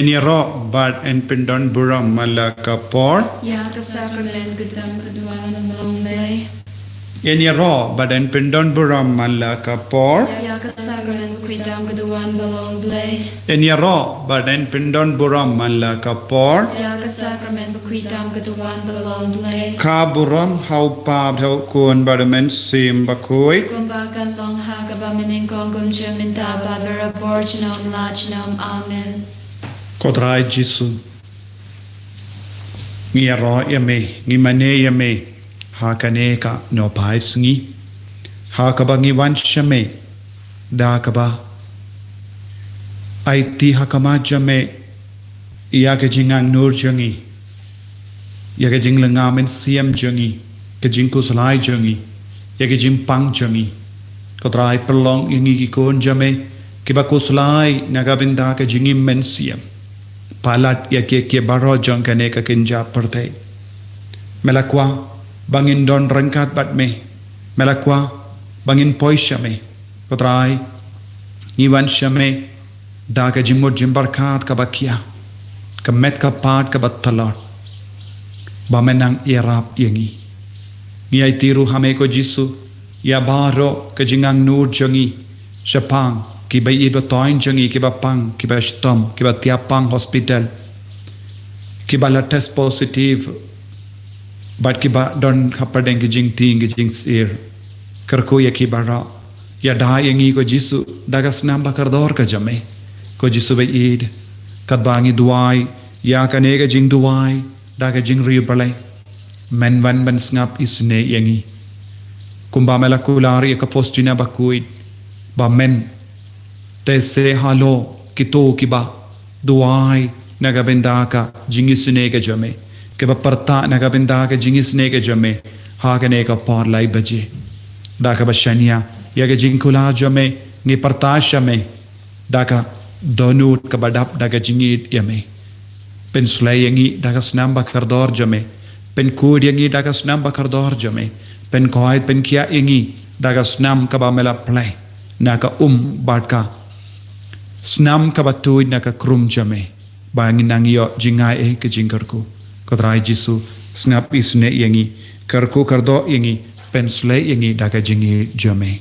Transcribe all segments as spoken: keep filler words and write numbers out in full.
Ïaroh bad yn pyndon burom man la ka por. Ïa ka sakramen khuidam ka duwan ba long Blei. Ïaroh bad yn pyndon burom man la ka por. Ïa ka sakramen khuidam ka duwan ba long Blei. Ïaroh bad yn pyndon burom man la ka por. Ïa ka sakramen khuidam ka duwan ba long Blei. Ka burom ha u Kpa bad ha u Khun bad ha u Mynsiem Bakhuid. Kumba kan long ha kaba mynnyngkong, kumjuh mynta bad barabor junom la junom. Amen. Ko Trai Jisu, ngi ïaroh ïa me, ngi mane ïa me ha kane ka nohphai sngi, ha kaba ngi wan sha me da kaba aiti ha khmat jong me ïa ka jingangnud jong ngi, ïa ka jinglynga mynsiem jong ngi, ka jingkhuslai jong ngi, ïa ka jingpang jong ngi. Ko Trai, pynlong ïa ngi ki khun jong me kiba khuslai na ka bynta ka jingim mynsiem palat ïa kiei kiei baroh jong kane ka kynja pyrthei. Me la kwah ba ngin don ryngkat bad me. Me la kwah ba ngin poi sha me. Ko Trai, ngi wan sha me da ka jingmut jingpyrkhat kaba khia, ka met ka phad kaba tlot, ba me nang ïarap ïa ngi. Ngi aiti ruh ha me ko Jisu ïa baroh ka jingangnud jong ngi shaphang kiba ïeit ba thoiñ jong ngi, kiba pang, kiba shitom, kiba thiah pang hospital, kiba la test positive bad kiba don hapdeng ki jingtieng ki jingsyier. Kyrkhu ïa ki baroh. Ïada ïa ngi ko Jisu da ka snam ba kordor ka jong me. Ko Jisu ba ïeit, katba ngi duwai ïa kane ka jingduwai da ka jingriewblei, men wan ban sngap isynei ïa ngi. Kumba me la kular ïa ka Faustina Bakhuid ba men te se halor kito kiba duwai na ka bynta ka jingisynei ka jong me, kiba pyrta na ka bynta ka jingisynei ka jong me ha kane ka por lai baje. Da kaba shaniah ïa ka jingkular jong me, ngi pyrta sha me da ka dohnud kaba dap da ka jingïeit ïa me. Pynslei ïa ngi da ka snam ba kordor jong me. Pynkhuid ïa ngi da ka snam ba kordor jong me. Pynkoit pynkhiah ïa ngi da ka snam kaba me la pynlait na ka um bad ka snam kaba tuid na ka krum jong me, ba ngin nang ïoh jingaiei ka jingkyrkhu. Ko Trai Jisu, sngap isynei ïa ngi, kyrkhu kyrdoh ïa ngi, pynslei ïa ngi da ka jingïeit jong me.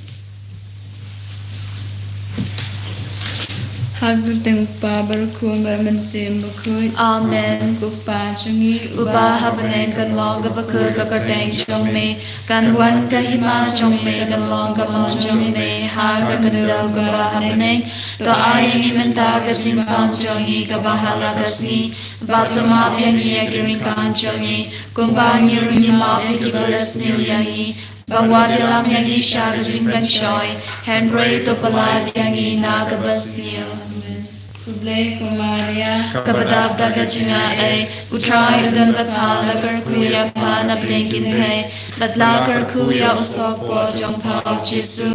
Ha ka kyrteng u Kpa bad u Khun bad u Mynsiem Bakhuid. Amen. Ko Kpa jong ngi uba ha bneng, kan long kaba khuid ka kyrteng jong me, kan wan ka hima jong me, kan long ka mon jong me ha ka khyndew kumba ha bneng. To ai ïa ngi mynta ka jingbam jong ngi kaba ha la ka sngi, bad to map ïa ngi ïa ki ryngkang jong ngi, kumba ngi ruh ngi map ïa kiba la sniew ïa ngi. Bad wat ïalam ïa ngi sha ka jingpynshoi, hynrei to pyllait ïa ngi na kaba sniew. Amen. Khublei ko Maria, kaba dap da ka jingaiei, u Trai u don bad pha, la kyrkhu ïa pha na pdeng kynthei, bad la kyrkhu ïa u sohpop jong pha u Jisu.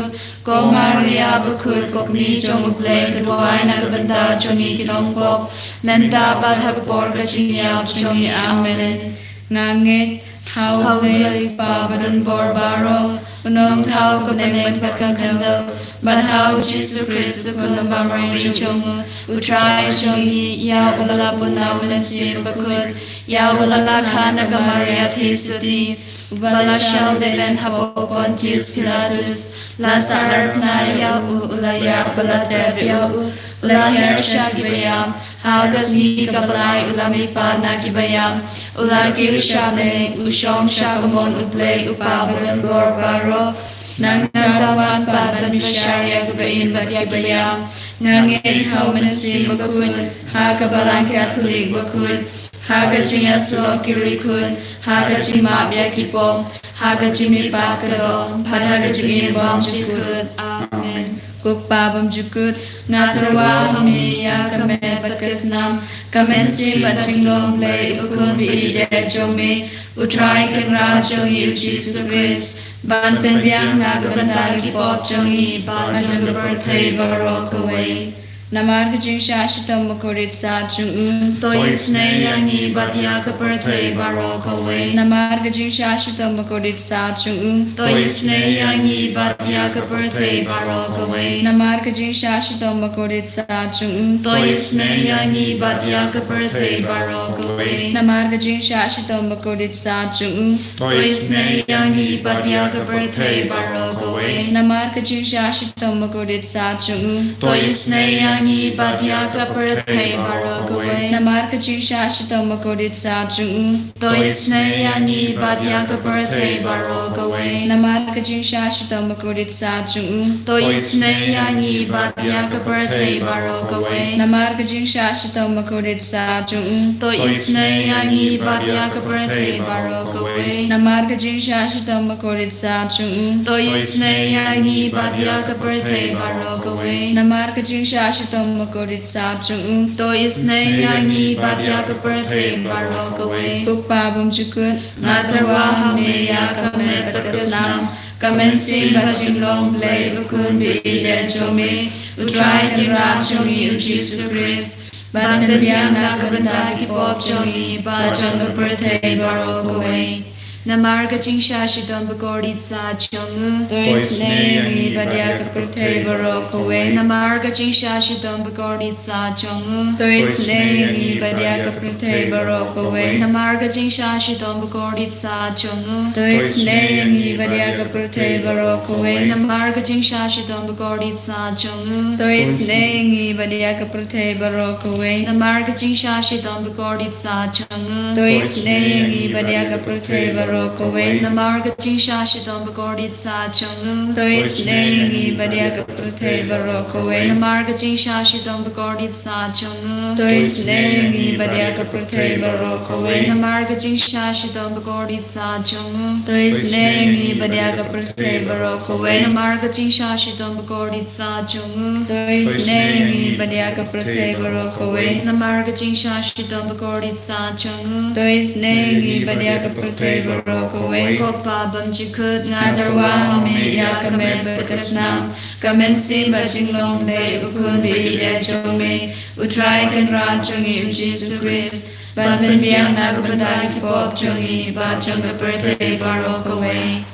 Ko Maria bakhuid, ko Kmie jong u Blei, to duwai na ka bynta jong ngi ki nongpop, mynta bad ha ka por ka jingïap jong ngi. Amen. Nga ngeit ha u Blei u Kpa badonbor baroh, u nongthaw ka bneng bad ka khyndew, bad ha u Jisu Khrist u khun bymrei jong u, u Trai jong ngi. Ïa u la bun na u Mynsiem Bakhuid, ïa u la kha na ka Maria Theisotti, uba la shah dewïong hapoh Pontius Pilatus, la sahnarphna ïa u, u la ïap bad la tep ïa u, u la her sha kiba ïap, ha ka sngi kaba lai u la mihpat na kiba ïap, u la kiew sha bneng, u shong sha ka mon u Blei u Kpa badonbor baroh. Nangta un wan pat ban bishar ïa kiba im bad ïa kiba ïap. Nga ngeit ha u Mynsiem Bakhuid, ha ka Balang Katholik bakhuid, ha ka jingïasyllok ki riewkhuid, ha ka jingmap ïa ki pop, ha ka jingmihpat ka doh, bad ha ka jingim bymjukut. Amen. Ko Kpa bymjukut, nga tyrwa ha me ïa ka met bad ka snam, ka mynsiem bad jinglong Blei u Khun ba ïeit jong me, u Trai Kynrad jong ngi u Jisu Khrist, ban pynbiang na ka bynta ki pop jong ngi bad jong ka pyrthei baroh kawei. Namar ka jingshah shitom bakordit sat jong u. To isynei ïa ngi bad ïa ka pyrthei baroh kawei. Namar ka jingshah shitom bakordit sat jong u. To isynei ïa ngi bad ïa ka pyrthei baroh kawei. Namar ka jingshah shitom bakordit sat jong u. To isynei ïa ngi bad ïa ka pyrthei baroh kawei. Namar ka jingshah shitom bakordit sat jong u. To isynei ïa ngi bad ïa ka pyrthei baroh kawei. Namar ka jingshah shitom bakordit sat jong u. To isynei ïa ngi bad ïa ka pyrthei baroh kawei. Namar ka jingshah shitom bakordit sat jong u. To isynei ïa ngi bad ïa ka pyrthei baroh kawei. Namar ka jingshah shitom bakordit sat jong u. To isynei ïa ngi bad ïa ka pyrthei baroh kawei. Namar ka jingshah shitom bakordit sat jong u. To isynei ïa ngi bad ïa ka pyrthei baroh kawei. Namar ka jingshah shitom bakordit sat jong u. To isynei ïa ngi bad ïa ka pyrthei baroh kawei. Namar ka jingshah shitom bakordit sat jong u. To isynei ïa ngi bad ïa ka pyrthei baroh kawei. Ko Kpa bymjukut, nga tyrwa ha me ïa ka met bad ka snam. Ka mynsiem bad jinglong Blei u Khun ba ïeit jong me, U Trai Kynrad jong ngi U Jisu Khrist, ban pynbiang na ka bynta ki pop jong ngi bad jong ka pyrthei baroh kawei. Namar ka jingshah shitom bakordit sat jong u. To isynei ïa ngi bad ïa ka pyrthei baroh kawei. Namar ka jingshah shitom bakordit sat jong u. To isynei ïa ngi bad ïa ka pyrthei baroh kawei. Namar ka jingshah shitom bakordit sat jong u. To isynei ïa ngi bad ïa ka pyrthei baroh kawei. Namar ka jingshah shitom bakordit sat jong u. To isynei ïa ngi bad ïa ka pyrthei baroh kawei. Namar ka jingshah shitom bakordit sat jong u. To isynei ïa ngi bad ïa ka pyrthei baroh kawei. Namar ka jingshah shitom bakordit sat jong u. To isynei ïa ngi bad ïa ka pyrthei baroh kawei. Namar ka jingshah shitom bakordit sat jong u. To isynei ïa ngi bad ïa ka pyrthei baroh kawei. Namar ka jingshah shitom bakordit sat jong u. To isynei ïa ngi bad ïa ka pyrthei baroh kawei. Namar ka jingshah shitom bakordit sat jong u. To isynei ïa ngi bad ïa ka pyrthei baroh kawei. Namar ka jingshah shitom bakordit sat jong u. To isynei ïa ngi bad ïa ka pyrthei baroh kawei. Ko Kpa bymjukut, nga tyrwa ha me ïa ka met bad ka snam. Ka mynsiem bad jinglong Blei u Khun ba ïeit jong me, U Trai Kynrad jong ngi U Jisu Khrist, ban pynbiang na ka bynta ki pop jong ngi bad jong ka pyrthei baroh kawei.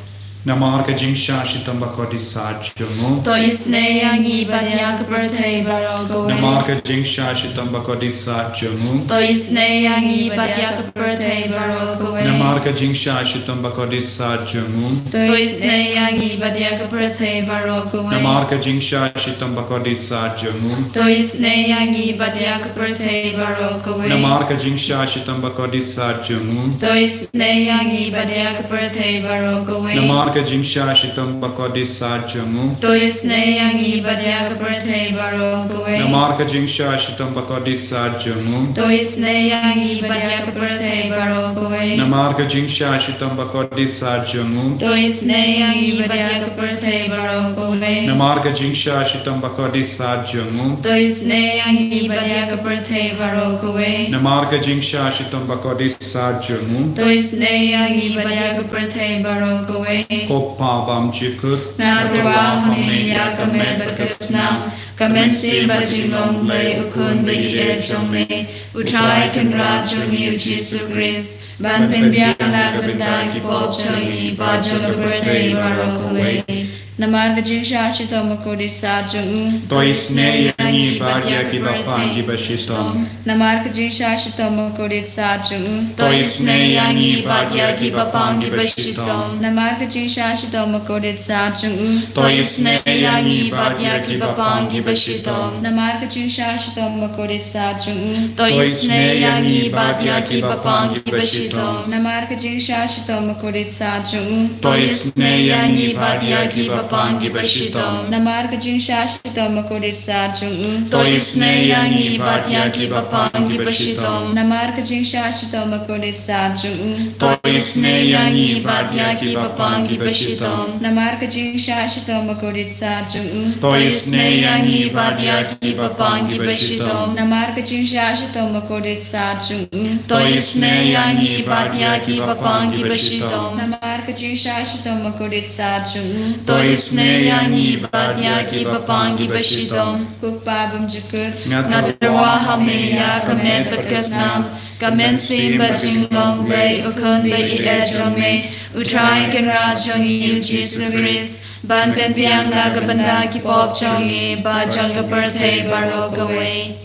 Namar ka jingshah shitom bakordit sat jong u. To isynei ïa ngi bad ïa ka pyrthei baroh kawei. Namar ka jingshah shitom bakordit sat jong u. To isynei ïa ngi bad ïa ka pyrthei baroh kawei. Namar ka jingshah shitom bakordit sat jong u. To isynei ïa ngi bad ïa ka pyrthei baroh kawei. Namar ka jingshah shitom bakordit sat jong u. To isynei ïa ngi bad ïa ka pyrthei baroh kawei. Namar ka jingshah shitom bakordit sat jong u. To isynei ïa ngi bad ïa ka pyrthei baroh kawei. Namar ka jingshah shitom bakordit sat jong u. To isynei ïa ngi bad ïa ka pyrthei baroh kawei. Namar ka jingshah shitom bakordit sat jong u. To isynei ïa ngi bad ïa ka pyrthei baroh kawei. Namar ka jingshah shitom bakordit sat jong u. To isynei ïa ngi bad ïa ka pyrthei baroh kawei. Namar ka jingshah shitom bakordit sat jong u. To isynei ïa ngi bad ïa ka pyrthei baroh kawei. Namar ka jingshah shitom bakordit sat jong u. To isynei ïa ngi bad ïa ka pyrthei baroh kawei. Ko Kpa bymjukut, nga tyrwa ha me ïa ka met bad ka snam. Ka mynsiem bad jinglong Blei u Khun ba ïeit jong me, U Trai Kynrad jong ngi U Jisu Khrist, ban pynbiang na ka bynta ki pop jong ngi bad jong ka pyrthei baroh kawei. Namar ka jingshah shitom bakordit sat jong u. To isynei ïa ngi bad ïa kiba pang kiba shitom. Namar ka jingshah shitom bakordit sat jong u. To isynei ïa ngi bad ïa kiba pang kiba shitom. Namar ka jingshah shitom bakordit sat jong u. To isynei ïa ngi bad ïa kiba pang kiba shitom. Namar ka jingshah shitom bakordit sat jong u. To isynei ïa ngi bad ïa kiba pang kiba shitom. Namar ka jingshah shitom bakordit sat jong u. To isynei ïa ngi bad ïa kiba pang kiba shitom. Namar ka jingshah shitom bakordit sat jong u. To isynei ïa ngi bad ïa kiba pang kiba shitom. Namar ka jingshah shitom bakordit sat jong u. To isynei ïa ngi bad ïa kiba pang kiba shitom. Namar ka jingshah shitom bakordit sat jong u. To isynei ïa ngi bad ïa kiba pang kiba shitom. Namar ka jingshah shitom bakordit sat jong u. To isynei ïa ngi bad ïa kiba pang kiba shitom. Namar ka jingshah shitom bakordit sat jong u. To isynei ïa ngi bad ïa kiba pang kiba shitom. Ko Kpa bymjukut, nga tyrwa ha me ïa ka met bad ka snam, ka mynsiem bad jinglong Blei, U Khun ba ïeit jong me, U Trai Kynrad jong ngi U Jisu Khrist, ban pynbiang na ka bynta ki pop jong ngi bad jong ka pyrthei baroh kawei.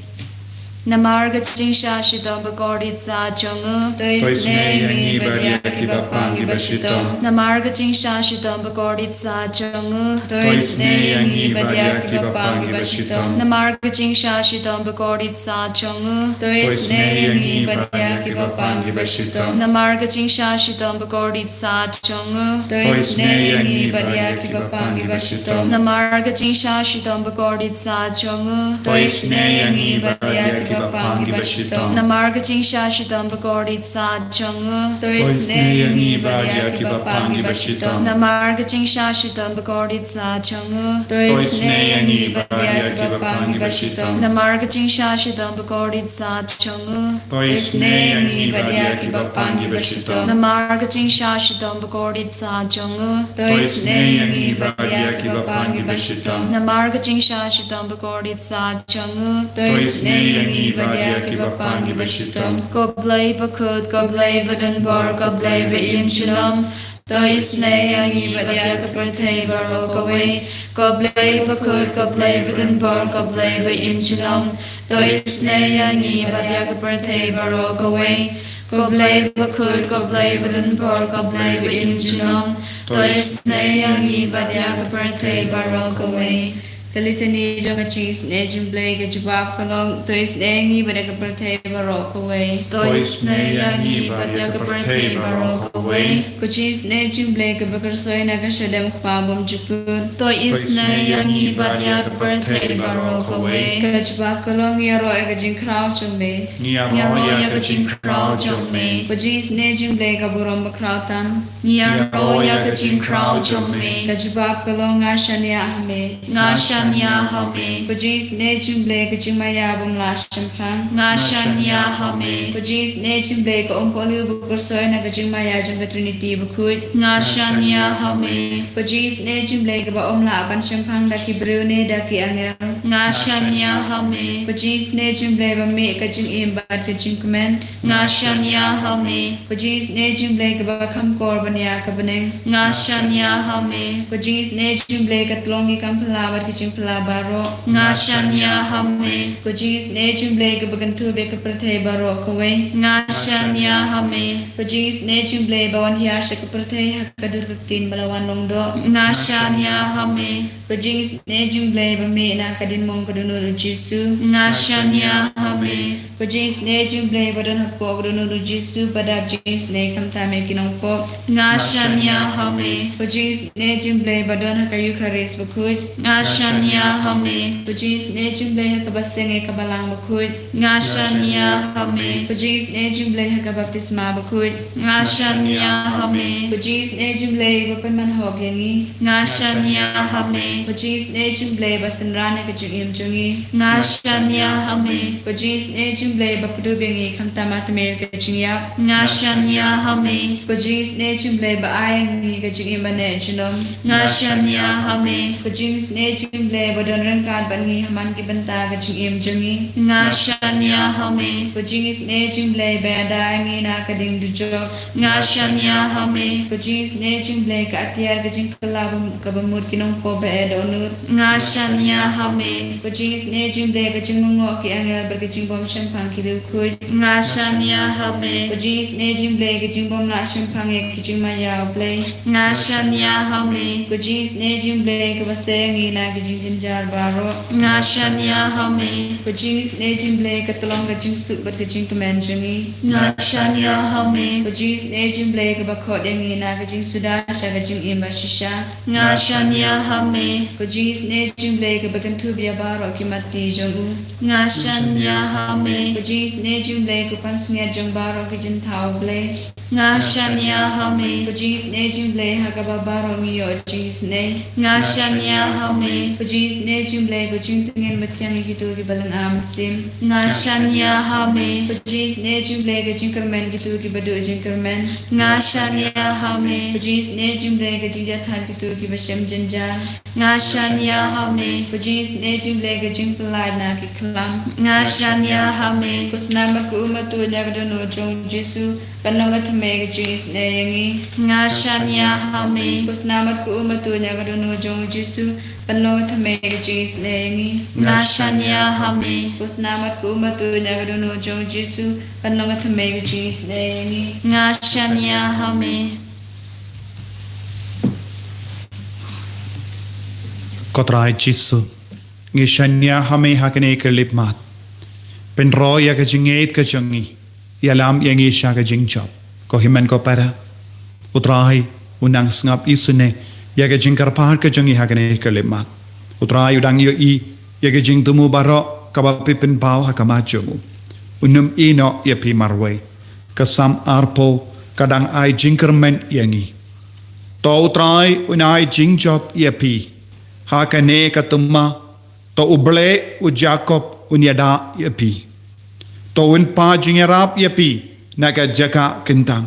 Namar ka jingshah shitom bakordit sa jong u, to isynei ïa ngi bad ïa kiba pang kiba shitom. Namar ka jingshah shitom bakordit sa jong u, to isynei ïa ngi bad ïa kiba pang kiba shitom. Namar ka jingshah shitom bakordit sa jong u, to isynei ïa ngi bad ïa kiba pang kiba shitom. Namar ka jingshah shitom bakordit sa jong u, to isynei ïa ngi bad ïa kiba pang kiba shitom. Namar ka jingshah shitom bakordit sa jong u, to isynei ïa ngi bad ïa kiba pang kiba shitom. Namar ka jingshah shitom bakordit sa jong u, to isynei ïa ngi bad ïa kiba pang kiba shitom. Namar ka jingshah shitom bakordit sa jong u, to isynei ïa ngi bad ïa kiba pang kiba shitom. Namar ka jingshah shitom bakordit sa jong u, to isynei ïa ngi bad ïa kiba pang kiba shitom. Namar ka jingshah shitom bakordit sa jong u, to isynei ïa ngi bad ïa kiba pang kiba shitom. Namar ka jingshah shitom bakordit sa jong u, to isynei ïa ngi bad ïa kiba pang kiba shitom. Ko Blei bakhuid, ko Blei badonbor, ko Blei ba im junom, to isynei ïa ngi bad ïa ka pyrthei baroh kawei. Ko Blei bakhuid, ko Blei badonbor, ko Blei ba im junom, to isynei ïa ngi bad ïa ka pyrthei baroh kawei. Ko Blei bakhuid, ko Blei badonbor, ko Blei ba im junom, to isynei ïa ngi bad ïa ka pyrthei baroh kawei. Ka litani jong ka jingisynei jong Blei. Ka jubab ka long, to isynei ïa ngi bad ïa ka pyrthei baroh kawei. To isynei ïa ngi bad ïa ka pyrthei baroh kawei. Ka jingisynei jong Blei kaba kyrsoi na ka shadem Kpa bymjukut, to isynei ïa ngi bad ïa ka pyrthei baroh kawei. Ka jubab ka long, ngi ïaroh ïa ka jingkhraw jong me. Ngi ïaroh ïa ka jingkhraw jong me. Ka jingisynei jong Blei ka burom bakhraw tam. Ngi ïaroh ïa ka jingkhraw jong me. Ka jubab ka long, nga shaniah ha me. Nga shaniah ha me. Ka jingisynei jong Blei ka jingmaïa bym lah shemphang. Nga shaniah ha me. Ka jingisynei jong Blei ka umpohliew ba kyrsoi na ka jingmaïa jong ka Trinity bakhuid. Nga shaniah ha me. Ka jingisynei jong Blei kaba ym lah ban shemphang da ki briew ne da ki angel. Nga shaniah ha me. Ka jingisynei jong Blei ba mih ka jingim bad ka jingkmen. Nga shaniah ha me. Ka jingisynei jong Blei kaba kham kor ban ïa ka bneng. Nga shaniah ha me. Ka jingisynei jong Blei ka tlong ki kam phylla bad ki jingphylla baroh. Nga shaniah ha me. Ka jingisynei jong Blei kaba kynthup ïa ka pyrthei baroh kawei. Nga shaniah ha me. Ka jingisynei jong Blei ba wan hiar sha ka pyrthei ha ka dur ka ktien ba la wan long doh. Nga shaniah ha me. Ka jingisynei jong Blei ba mih na ka diengmong ka dohnud U Jisu. Nga shaniah ha me. Ka jingisynei jong Blei ba don hapoh ka dohnud U Jisu ba dap jingisynei khamtam ïa ki nongpop. Nga shaniah ha me. Ka jingisynei jong Blei ba don ha ka Eukharist bakhuid. Nga shaniah ha me. Ka jingisynei jong Blei ha kaba seng ïa ka balang bakhuid. Nga shaniah ha me. Ka jingisynei jong Blei ha ka baptisma bakhuid. Nga shaniah ha me. Ka jingisynei jong Blei ba pynman hok ïa ngi. Nga shaniah ha me. Ka jingisynei jong Blei ba synran ïa ka jingim jong ngi. Nga shaniah ha me. Ka jingisynei jong Blei ba kdup ïa ngi khamtam ha tmier ka jingïap. Nga shaniah ha me. Ka jingisynei jong Blei ba ai ïa ngi ka jingim ba neh junom. Nga shaniah ha me. Ka jingisynei jong Blei ba don ryngkat bad ngi ha man ki bynta ka jingim jong ngi. Nga shaniah ha me. Ka jingisynei jong Blei ba ïada ïa ngi na ka dieng dujok. Nga shaniah ha me. Ka jingisynei jong Blei ka atiar ka jingkylla ba, kaba mut ki nongpop ba eh dohnud. Nga shaniah ha me. Ka jingisynei jong Blei ka jinglyngngoh ki angel bad ka jingbym shemphang ki riewkhuid. Nga shaniah ha me. Ka jingisynei jong Blei ka jingbym lah shemphang ïa ka jingmaïa U Blei. Nga shaniah ha me. Ka jingisynei jong Blei kaba sei ïa ngi na ka jingjynjar baroh. Nga shaniah ha me. Ka jingisynei jong Blei ka tlong ka jingsuk bad ka jingkmen jong ngi. Nga shaniah ha me. Ka jingisynei jong Blei kaba khot ïa ngi na ka jingsuda sha ka jingim ba shisha. Nga shaniah ha me. Ka jingisynei jong Blei kaba kynthup ïa baroh ki matti jong u. Nga shaniah ha me. Ka jingisynei jong Blei ka pansngiat jong baroh ki jingthaw U Blei. Nga shaniah ha me. Ka jingisynei jong Blei ha kaba baroh ngi ïoh jingisynei. Nga shaniah ha me. Ka Jingïaseng jong U Blei ka jingtngen mathiang ïa kito kiba lyngba mynsiem. Nga shaniah ha me. Jingïaseng jong U Blei ka jingkyrmen ïa kito kiba duh jingkyrmen. Nga shaniah ha me. Jingïaseng jong U Blei ka jingjahthait ïa kito kiba shem jynjar. Nga shaniah ha me. Jingïaseng jong U Blei ka jingpyllait na ki khlam. Nga shaniah ha me. Khuslai mat ka ummat ïa ka dohnud jong U Jisu. Ban long ka thymmai ka jingïaseng ïa ngi. Nga shaniah ha me. Khuslai mat ka ummat ïa ka dohnud jong U Jisu. Ban long ka thymmai ka jingïaseng ïa ngi. Nga shaniah ha me. Khuslai mat ka ummat ïa ka dohnud jong U Jisu. Ban long ka thymmai ka jingïaseng ïa ngi. Nga shaniah ha me. Ko Trai Jisu, ngi shaniah ha me ha kane ka lipmat. Pynroi ïa ka jingngeit ka jong ngi. Ïalam ïa ngi sha ka jingjop. Ko hynmen ko para, U Trai u nang sngap isynei ïa ka jingkyrpad ka jong ngi ha kane ka lipmat. U Trai u dang ïohi ïa ka jingthmu baroh kaba phi pynpaw ha khmat jong u. Un ym ïehnoh ïa phi marwei. Ka Salm arphew ka dang ai jingkyrmen ïa ngi. To U Trai un ai jingjop ïa phi ha kane ka thma. To U Blei u Jakob un ïada ïa phi. To un pynjynjar ïa phi na ka jaka kyntang.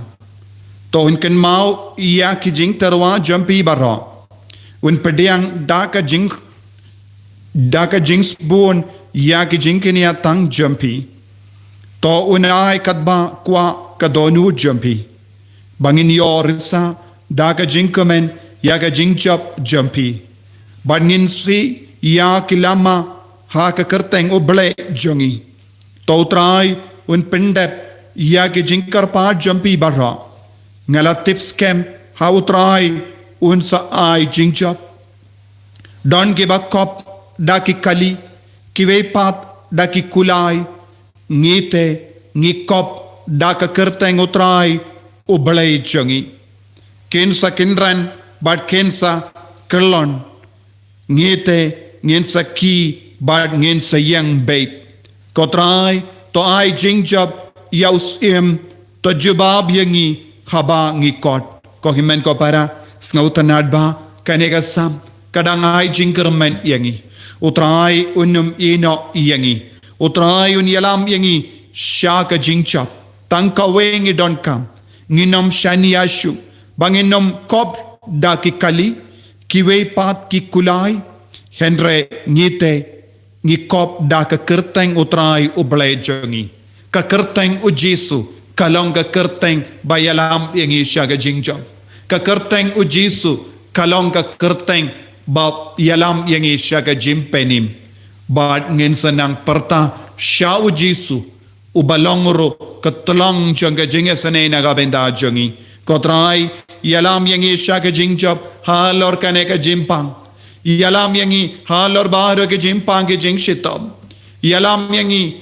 To un kynmaw ïa ki jingtyrwa jong phi baroh. Un pdiang da ka jing, da ka jingsbun ïa ki jingkñia tang jong phi. To un ai katba kwah ka dohnud jong phi. Ba ngin ïoh risa da ka jingkmen ïa ka jingjop jong phi. Bad ngin sih ïa ki lama ha ka kyrteng U Blei jong ngi. To U Trai un pyndep ïa ki jingkyrpad jong phi baroh. Nga la tip skhem ha U Trai un sa ai jingjop. Don kiba kop da ki kali, kiwei pat da ki kulai, ngi te ngi kop da ka kyrteng U Trai U Blei jong ngi. Kin sa kynran bad kin sa kyllon. Ngi te ngin sa ki bad ngin sa ïeng beit. Ko Trai, to ai jingjop ïa u Syiem, to jubab ïa ngi haba ngi kot. Ko hynmen ko para, sngewtynnad ba kane ka Salm ka dang ai jingkyrmen ïa ngi. U Trai un ym ïehnoh ïa ngi. U Trai un ïalam ïa ngi sha ka jingjop. Tang kawei ngi donkam. Ngin ym shaniah shuh ba ngin ym kop da ki kali, kiwei pat ki kulai. Hynrei ngi te ngi kop da ka kyrteng U Trai U Blei jong ngi. Ka kyrteng U Jisu ka long ka kyrteng ba ïalam ïa ngi sha ka jingjop. Ka kyrteng U Jisu ka long ka kyrteng ba ïalam ïa ngi sha ka jingpynim. Bad ngin sa nang pyrta sha U Jisu, uba long ruh ka tyllong jong ka jingisynei na ka bynta jong ngi. Ko Trai, ïalam ïa ngi sha ka jingjop halor kane ka jingpang. Ïalam ïa ngi halor baroh ka jingpang ka jingshitom. Ïalam ïa ngi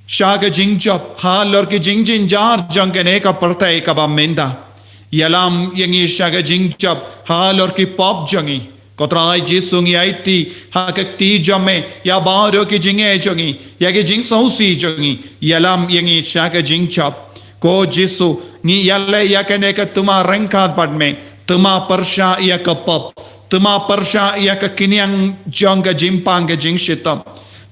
sha ka jingjop halor ki jingjynjar jong kane ka pyrthei kaba mynta. Ïalam ïa ngi sha ka jingjop halor ki pop jong ngi. Ko Trai Jisu, ngi aiti ha ka kti jong me ïa baroh ki jingeh jong ngi, ïa ki jingsngewsih jong ngi. Ïalam ïa ngi sha ka jingjop. Ko Jisu, ngi ïaleh ïa kane ka thma ryngkat bad me. Thma pyrshah ïa ka pop. Thma pyrshah ïa ka kñiang jong ka jingpang ka jingshitom.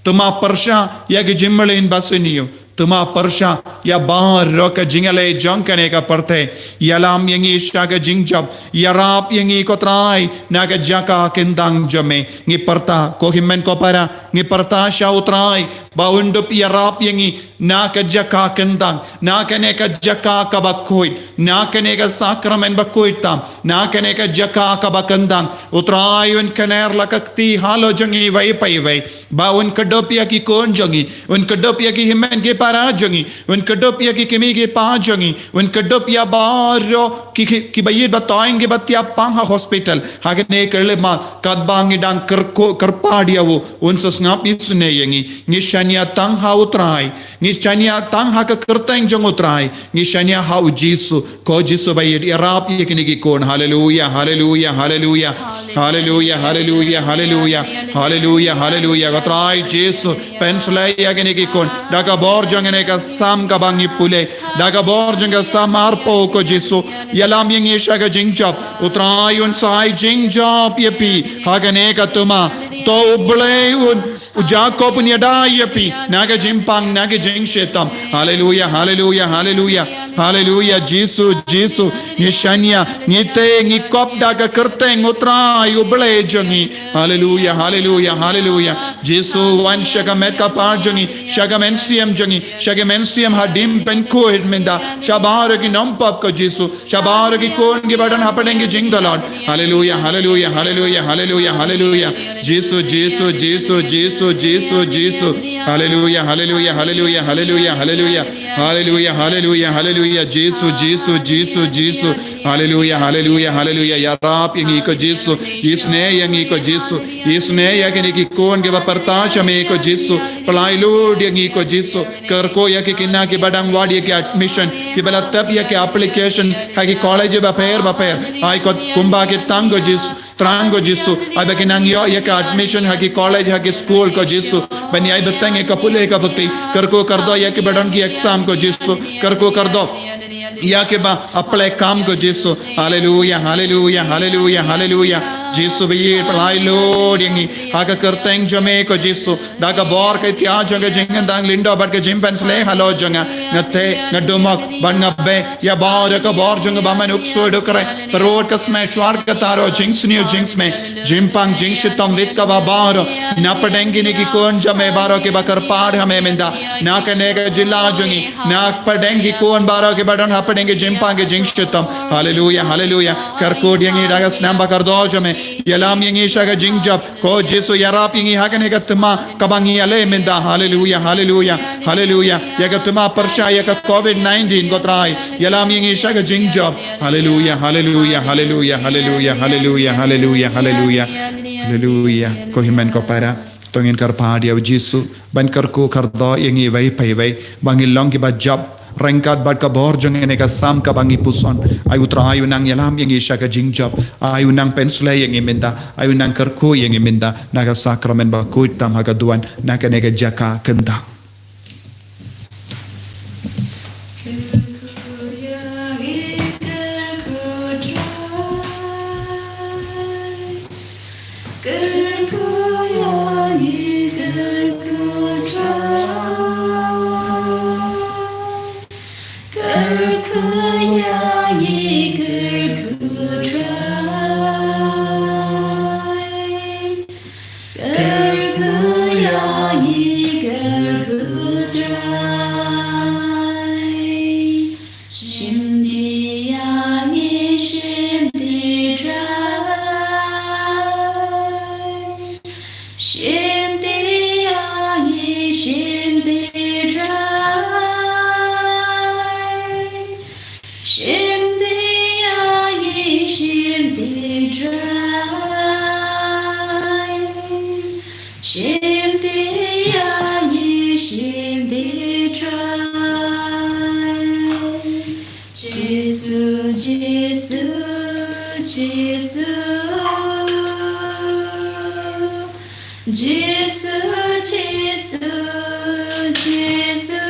Thma pyrshah ïa ka jingmlien basniew. Thma pyrshah ïa baroh ka jingïaleh jong kane ka pyrthei. Ïalam ïa ngi sha ka jingjop. Ïarap ïa ngi, ko Trai, na ka jaka kyntang jong me. Ngi pyrta, ko hynmen ko para, ngi pyrta sha U Trai ba un dup ïarap ïa ngi na ka jaka kyntang, na kane ka jaka kaba khuid, na kane ka sakramen ba khuid tam, na kane ka jaka kaba kyntang. U Trai un kner la ka kti halor jong ngi iwei pa iwei. Ba un kdup ïa ki khun jong ngi, un kdup ïa ki hynmen ki para jong ngi, un kdup ïa ki kmie ki kpa jong ngi, un kdup ïa baroh ki, ki, kiba ïeit ba thoiñ kiba thiah pang ha hospital. Ha kane ka lymmat katba ngi dang kyrkhu kyrpad ïa u, un sa sngap isynei ïa ngi. Ngi shaniah tang ha U Trai, ngi shaniah tang ha ka kyrteng jong U Trai, ngi shaniah ha U Jisu. Ko Jisu ba ïeit, ïarap ïa kine ki khun. Haleluia, haleluia, haleluia. Haleluia, haleluia, haleluia. Haleluia, haleluia. Ko Trai Jisu, pynshlei ïa kine ki khun da ka bor jong kane ka Salm kaba ngi pule, da ka bor jong ka Salm arphew, ko Jisu. Ïalam ïa ngi sha ka jingjop. U Trai un sa ai jingjop ïa phi ha kane ka thma. To u Blei un, u Jakob un ïada ïa phi na ka jingpang, na ka jingshitom. Haleluya, haleluya, haleluya. Haleluya, Jisu, Jisu. Ngi shaniah, ngi teh, ngi kop da ka kyrteng u Trai u Blei jong ngi. Haleluya, haleluya, haleluya. Jisu, wan sha ka met ka par jong ngi, sha ka mynsiem jong ngi, sha ka mynsiem hadien pynkhuid mynta, sha baroh ki nongpop ko Jisu, sha baroh ki khun kiba don hapdeng ki jingdolor. Haleluya, haleluya, haleluya, haleluya, haleluya. Jisu, Jisu, Jisu, Jisu, Jisu, Jisu. Haleluya, haleluya, haleluya, haleluya, haleluya. Haleluya, haleluya, haleluya. Jisu, Jisu, Jisu, Jisu. Haleluya, haleluya, haleluya. Ïarap ïa ngi ko Jisu. Isynei ïa ngi ko Jisu. Isynei ïa kine ki khun kiba pyrta sha me ko Jisu. Pynlait lut ïa ngi ko Jisu. Kyrkhu ïa ki khynnah kiba dang wad ïa ki admission, kiba la tep ïa ki application ha ki college bapher bapher. Ai kot kumba ki tang ko Jisu. Thrang ko Jisu, ai ba ki nang ïoh ïa ka admission ha ki college, ha ki school ko Jisu. Ban ïai bteng ïa ka pule ka puthi. Kyrkhu kyrdoh ïa kiba don ki exam ko Jisu. Kyrkhu kyrdoh ïa kiba apply kam ko Jisu. Haleluya, haleluya, haleluya, haleluya. Jisu ba ïeit, pynlait lut ïa ngi ha ka kyrteng jong me ko Jisu. Da ka bor ka ïtiad jong ka jingkyntang lyngdoh bad ka jingpynshlei halor jong nga, nga teh, nga dumok bad nga beh ïa baroh ka bor jong u bymman, u ksuid u krai, ka rud ka smai, shuwa ka thaw, jingsniew jingsmai, jingpang jingshitom, rit kaba baroh, na pdeng kine ki khun jong me baroh kiba kyrpad ha me mynta, na kane ka jylla jong ngi, na pdeng ki khun baroh kiba don hapdeng ki jingpang ki jingshitom. Haleluya, haleluya. Kyrkhu ïa ngi da ka snam ba kordor jong me. Ïalam ïa ngi sha ka jingjop. Ko Jisu, ïarap ïa ngi ha kane ka thma kaba ngi ïaleh mynta. Haleluya, haleluya, haleluya. Ïa ka thma pyrshah ïa ka covid nineteen ko Trai. Ïalam ïa ngi sha ka jingjop. Haleluya, haleluya, haleluya, haleluya, haleluya, haleluya, haleluya. Haleluya. Ko hynmen ko para, to ngin kyrpad ïa u Jisu ban kyrkhu kyrdoh ïa ngi iwei pa iwei ba ngin long kiba jop ryngkat bad ka bor jong kane ka Salm kaba ngi puson. Ai u Trai u nang ïalam ïa ngi sha ka jingjop. Ai u nang pynsleh ïa ngi mynta. Ai u nang kyrkhu ïa ngi mynta na ka sakramen bakhuid tam ha ka duwan na kane ka jaka kynta. Kyrkhu ïa ngi, kyrkhu Trai. Kyrkhu ïa ngi, kyrkhu Trai. Kyrkhu ïa ngi, kyrkhu Trai. Shim ti ïa ngi, shim ti Trai. Shim ti ïa ngi, shim ti Trai. Shim ti ïa ngi, shim ti Trai. Shim ti ïa ngi, shim ti Trai. Jisu, Jisu, Jisu. Jisu, Jisu, Jisu.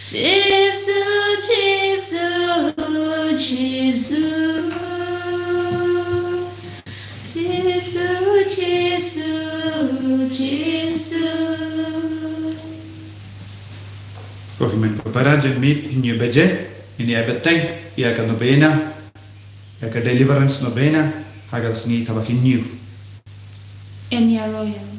Jisu, Jisu, Jisu. Jisu, Jisu, Jisu. Ko hynmen ko para, jingmut hynñiew baje ngin ïa bteng ïa ka novena, ïa ka deliverance novena ha ka sngi kaba hynñiew. Yn ïaroh ïa u.